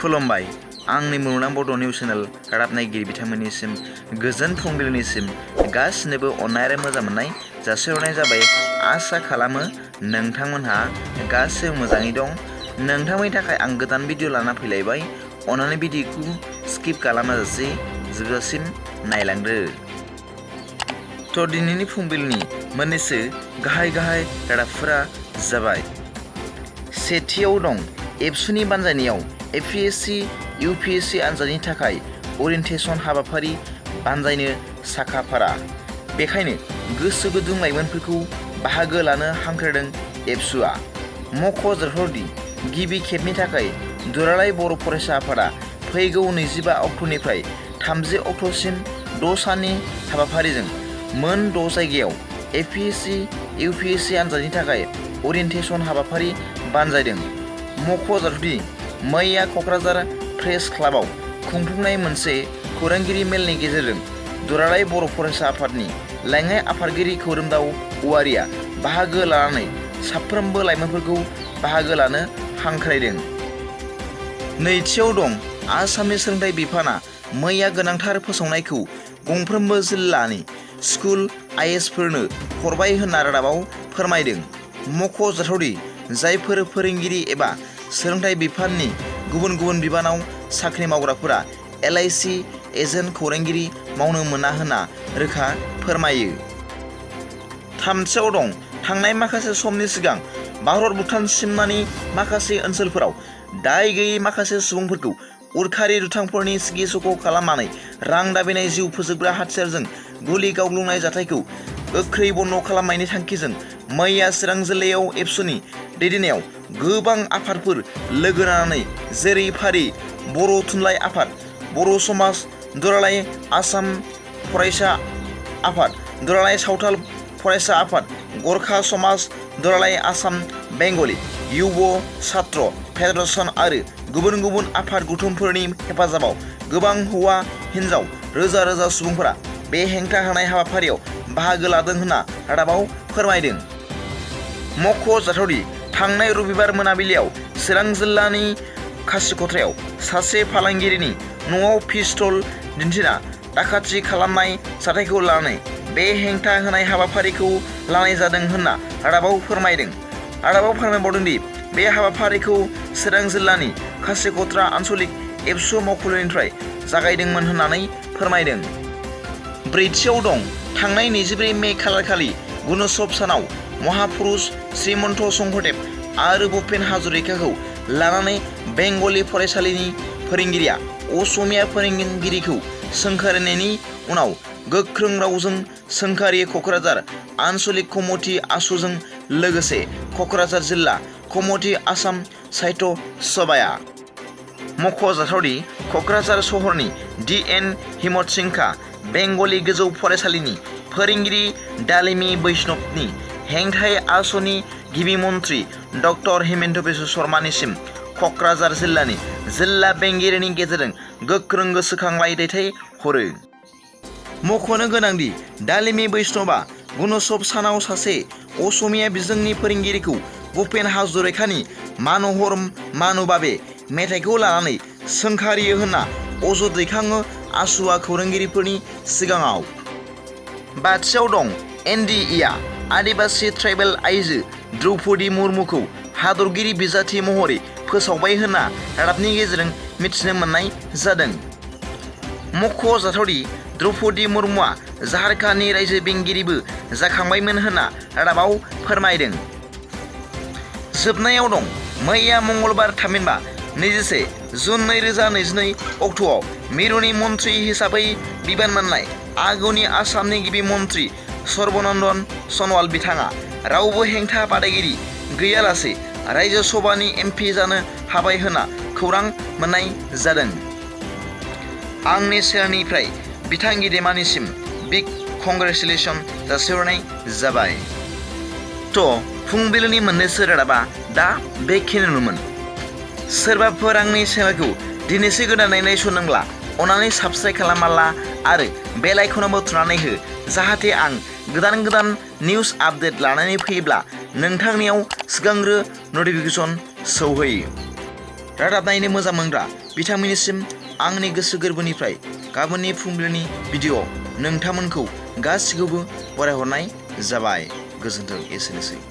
खुलुमबाय आंनि मुलुगनां बड' निउस चेनेल रादाब नायगिरि बिथांमोननिसिम गोजोन फुंबिलिनिसिम गासिनोबो अननाय आरो मोजां मोननाय जासिहरनाय जाबाय। आसा खालामो नोंथांमोनहा गासैबो मोजाङै दं। नोंथांमोननि थाखाय आं गोदान भिडिअ लाना फैलायबाय। अन्नानै भिडिअखौ स्किप खालामाजासे जोबजासिम नायलांदो। थ' दिनैनि फुंबिलिनि मोननैसो गाहाय रादाबफोरा जाबाय। सेथियाव दं एबसुनि बानजायनायाव एपिएससि इउपिएससि आनजादनि थाखाय ओरियेन्टेसन हाबाफारि बानजायनो साखाफारा। बेखायनो गोसो गुदुं लाइमोनफोरखौ बाहागो लानो हांख्रायदों एबसुआ। मख'जाथावदि गिबि खेबनि थाखाय दुलाराय बर' फरायसा आफादा फैगौ 25 अक्ट'निफ्राय 30 अक्ट'सिम 6 साननि हाबाफारिजों मोन 6 जायगायाव एपिएससि इउपिएससि आनजादनि थाखाय ओरियेन्टेसन हाबाफारि बानजायदों। मख'जाथावदि मैया क'क्राझार प्रेस क्लाबाव खुंफुंनाय मोनसे खौरांगिरि मेलनि गेजेरजों दुलाराय बर' फरायसा आफादनि लेङाइ आफादगिरि खोरोमदाव औवारिया बाहागो लानानै साफ्रोमबो लाइमोनफोरखौ बाहागो लानो हांख्रायदों। नैथियाव दं आसामनि सोलोंथाइ बिफाना मैया गोनांथार फोसावनायखौ गंफ्रोमबो जिल्लानि स्कुल आइएसफोरनो हरबाय होनना रादाबाव फोरमायदों। मख'जाथावदि जायफोर फोरोंगिरि एबा सोलोंथाइ बिफाननि गुबुन बिबानाव साख्रि मावग्राफोरा LIC एजेन्ट खौरांगिरि मावनो मोना होनना रोखा फोरमायो। थामथियाव दं थांनाय माखासे समनि सिगां भारत भुटान सिमनानि माखासे ओनसोलफोराव दाय गैयै माखासे सुबुंफोरखौ उरखारि दुथांफोरनि सिगि-सग' खालामनानै रां दाबिनाय जिउ फोजोबग्रा हाथियारजों गुलि गावग्लुंनाय जाथायखौ गोख्रै बन्द' खालामनायनि थांखिजों मैया चिरां जिल्लायाव एबसुनि दैदेननायाव गोबां आफादफोर लोगो नांनानै जेरै फारि बर' थुनलाइ आफाद, बर' समाज, दुलाराय आसाम फरायसा आफाद, दुलाराय सावथाल फरायसा आफाद, गरखा समाज, दुलाराय आसाम बेंगलि युब छात्र फेडारेसन आरो गुबुन आफाद गौथुमफोरनि हेफाजाबाव गोबां हौवा हिन्जाव रोजा सुबुंफोरा बे हेंथा होनाय हाबाफारियाव बाहागो लादों होनना रादाबाव फोरमायदों। मख'जाथावदि थांनाय रबिबार मोनाबिलियाव चिरां जिल्लानि खासिक'त्रायाव सासे फालांगिरिनि न'आव पिस्तल दिन्थिना दाखाथि खालामनाय जाथायखौ लानानै बे हेंथा होनाय हाबाफारिखौ लानाय जादों होनना रादाबाव फोरमायदों। रादाबाव फोरमायबावदोंदि बे हाबाफारिखौ चिरां जिल्लानि खासिक'त्रा आन्सलिक एबसु मावखुलिनिफ्राय जागायदोंमोन होननानै फोरमायदों। ब्रैथियाव दं थांनाय 24 मे खालारखालि गुणोत्सव सानाव महापुरुष श्रीमन्त शंकरदेव आरो भुपेन हाजरिकाखौ लानानै बेंगलि फरायसालिनि फोरोंगिरिया असमिया फोरोंगिरिखौ सोंखारिनायनि उनाव गोख्रों रावजों सोंखारि क'क्राझार आन्सलिक कमिटि आसुजों लोगोसे क'क्राझार जिल्ला कमिटि आसाम साहित्य सभाया। मख'जाथावदि क'क्राझार सहरनि DN हिम्मत सिंहआ बेंगलि गोजौ फरायसालिनि फोरोंगिरि दालिमि बैष्णबनि हेंथायै आसुनि गिबि मन्थ्रि डक्टर हिमन्त बिश्व शर्मानिसिम क'क्राझार जिल्लानि जिल्ला बेंगिरिनि गेजेरजों गोख्रों गोसोखांलाइ दैथाय हरो। मख'नो गोनांदि दालिमि बैष्णबआ गुणोत्सव सानाव सासे असमिया बिजोंनि फोरोंगिरिखौ भुपेन हाजरिकानि मानहर मानुबाबे मेथाइखौ लानानै सोंखारियो होनना अजद दैखाङो आसुआ खौरांगिरिफोरनि सिगाङाव। बाथियाव दं NDA आदिबासि ट्राइबेल आइजो द्रौपदी मुर्मुखौ हादरगिरि बिजाथि महरै फोसावबाय होनना रादाबनि गेजेरजों मिथिनो मोननाय जादों। मख'जाथावदि द्रौपदी मुर्मुआ झारखन्डनि रायजो बेंगिरिबो जाखांबायमोन होनना रादाबाव फोरमायदों। जोबनायाव दं मैया मंगलबार थामहिनबा 21 जुन 2022 अक्ट'आव मिरुनि मन्थ्रि हिसाबै बिबान मोननाय आगुनि आसामनि गिबि मन्थ्रि सर्बानन्द सन'वाल बिथाङा रावबो हेंथा बादायगिरि गैयालासे रायजो सभानि MP जानो हाबाय होनना खौरां मोननाय जादों। आंनि चेनेलनिफ्राय बिथां गेदेमानिसिम बिग कंग्रेचुलेसन जासिहरनाय जाबाय। थ' फुंबिलिनि मोननैसो रादाबा दा बेखिनियानोमोन। सोरबाफोर आंनि चेनेलखौ दिनैसो गोदानै नायसनदोंब्ला अन्नानै साबस्क्राइब खालामना आरो बेल आइकनावबो थुनानै हो जाहाथे आं गोदान निउस आपडेट लानानै फैयोब्ला नोंथांनियाव सिगांग्रो नटिफिकेसन सौहैयो। रादाब नायनो मोजां मोनग्रा बिथांमोननिसिम आंनि गोसो गोरबोनिफ्राय गाबोननि फुंबिलिनि भिडिअ नोंथांमोनखौ गासिखौबो बरायहरनाय जाबाय। गोजोन्थों। एसेनोसै।